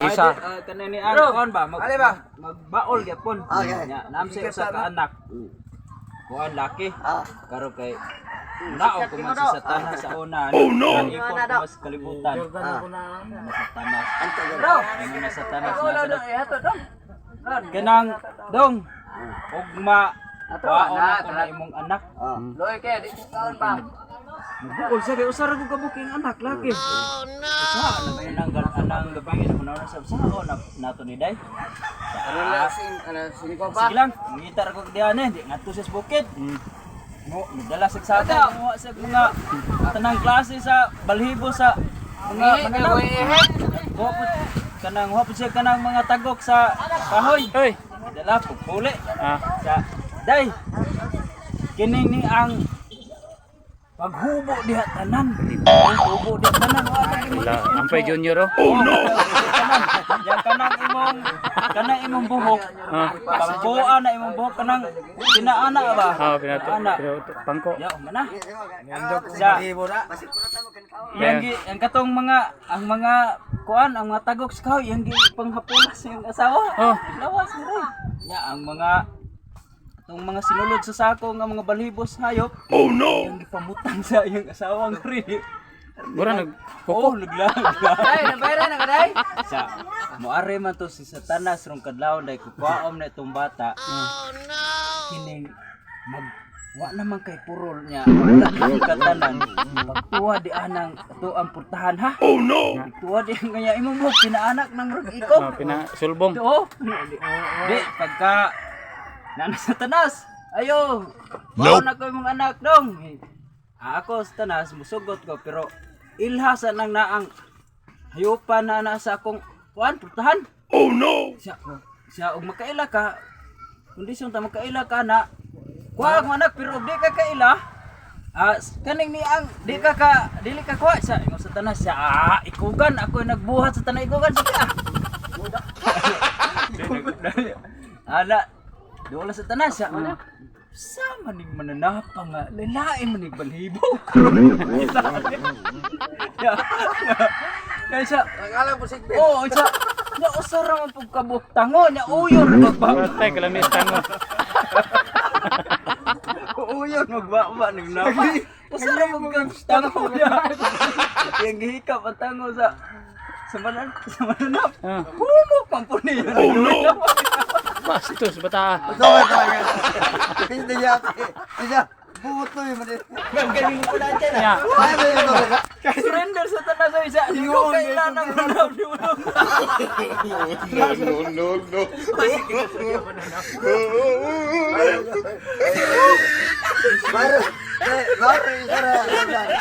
Isa. Kanini ang kuan ba? Mag, magbaol gyapon. Okay. Nya, naam sa usa ka anak. Kuan laki. Ah. Karo kay nao ko man si Satanas sa una. Oh no. Ipon ko mas kalibutan. Ah. Na Satanas. Anto gani. Ano na Satanas na sa Kanang dong ugma kuhaon ako na imong anak. Ah. Nagbuol siya kay usara ko kabuking anak laki. Oh no. Usa na ba nang anang gabi na na sa usa o na nato ni day. Sige lang, mangita ra ko diyan eh, di ngadto sa bukid. Mo nagdala sa saka mo sa mga tanang klase sa balhibo sa mga mananap. Wa po kanang wa po siya kanang mga tagok sa kahoy. Hoy. Dala po puli. Ah. Sa day. Kini ni ang paghubo diha tanan. Paghubo diha tanan wa na imo. Wala, Ampay Junior oh. Oh no. Yang kanang imong buhok. Ah. Pagbuo na imong buhok kanang pinaana ba? Ah, pinato, Pinaana. pinato, pangko. Ya, mana? Sa yang gi ang katong mga ang mga kuan ang mga tagok sa kahoy yang gi panghapulas yung asawa. Oh. Lawas mo rin. Ya ang mga atong mga sinulod sa sako nga mga balhibos hayop. Oh no. Yang gipamutang sa iyang asawa nga rin. Mura nag Oh, naglag. Ay, nabayra na ka day. Sa moare man to si Satanas rong kadlawon dahil kukuhaom na itong bata. Oh no. Kining mag wa naman kay purol niya. Wala kay katanan. Pagtuwa di anang ato ang purtahan ha. Oh no. Pagtuwa di ang kanya imong buhok pinaanak ng rog ikog. ah, pina sulbong. Oo. Di pagka nana Satanas. Ayo. Nope. Na ko imong anak dong. Ah, ako Satanas musugot ko pero ilha sa nang naang hayupan na na sa akong kuan purtahan. Oh no. Siya siya og makaila ka kondisyon ta makaila ka na kuha akong anak pero og di ka kaila ah kaning ni ang di ka ka dili ka kuha sa ingon Satanas siya ah ikugan ako yung nagbuhat sa tanan ikugan sa siya. Ala, doon sa tanas siya. Sa maning mananapa nga, lalai maning balhibo. Ya, ya siya. Oo, siya. Nya usara man pug kabuk tango, nya uyon magba. Patay kalamis tango. Uyon magbaba ning napa. Usara man kag tango niya. Yang gihikap ang tango sa sa manan sa mananap. Ah. Humok man po niya. Oh no. Bastos bata. Ito ba talaga? Hindi niya. Isa, buto yun. Ya. Ay, may ito. Surrender sa tanan sa isa. Di ko kailangan ng manap ni Ulong. No, no, no. Baru, baru, baru.